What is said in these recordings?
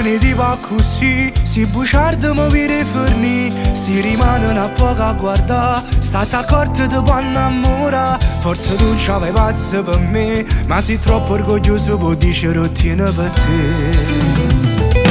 piacciono tipo così. Si bugiardo mi vede fornì. Si rimane una poca a guardare. Stata accorta di quando innamora. Forse tu ci avevi pazzo per me, ma sei troppo orgoglioso per dire routine per te.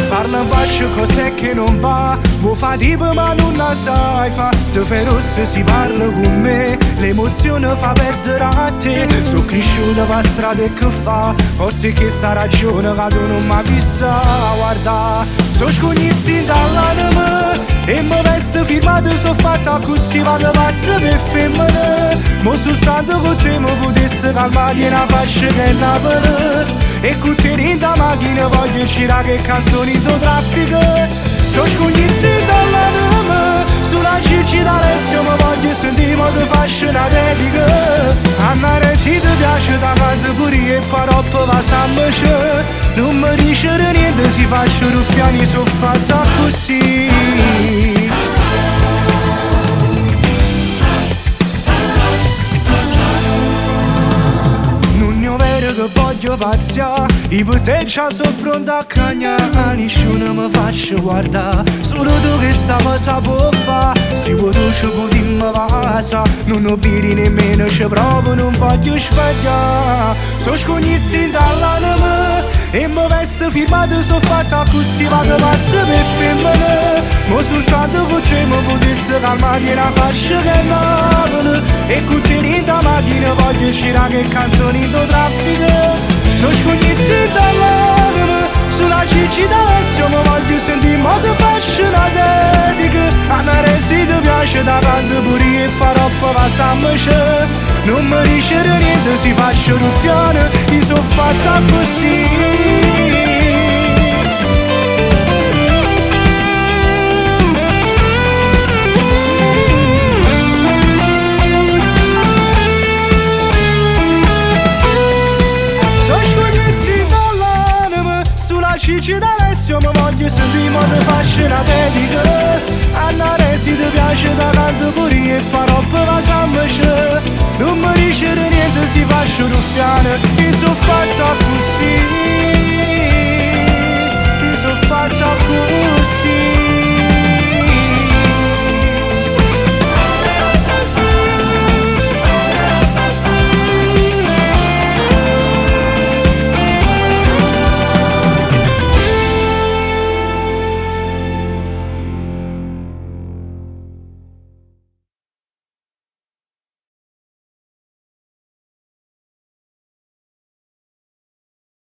Parla in faccia cos'è che non va. Vuoi fa tipo ma non la sai fa. Ti fai rossa si parla con me. L'emozione fa perdere a te. Sono cresciuta per strada e che fa. Forse che sta ragione che tu non mi vista. Guarda, sono sconnessi dall'anima. E mi vesto firmato, sono fatta così vado pazzo per femmine. Ma soltanto con te mi potessi calmare di una faccia che è Napoli. E con te in da macchina voglio girare che canzoni do traffico. Sono sconnessi dall'anima. Sulla Gigi d'Alessio mi voglio sentire ma ti faccio una dedica. A me si ti piace da quando pure e paroppa va sammace. Non mi dice niente si faccio ruffiani sono fatta così. Non è vero che voglio pazzia. I per te già sono pronto a cagnare. Nessuno mi faccia guardare. Solo tu che sta cosa può fa. Se vuoi tu ci potremmo passa. Non ho veri nemmeno ci provo. Non voglio sbagliare. Sono sconnessi dall'anima. E mi vesto firmato sono fatta così vado pazzo per femmine. Ma soltanto con te mi potessi calmare di una faccia che è Napoli. E con te in da macchina voglio girare che canzoni do traffico. Sono sconnessi dall'anima. Sulla Gigi d'Alessio mi voglio sentire ma ti faccio una dedica. A me si ti piace da quando pure e paroppa va sammace. Non mi dice niente si faccio ruffiane. Io sono fatta così. Sono sconnessi dall'anima. Sulla Gigi d'Alessio mi voglio sentire ma ti faccio una dedica. A Nare si ti piace da quando pure e paroppa va sammace. Non mi dice niente si faccio ruffiane. Io sono fatta così. Io sono fatta così.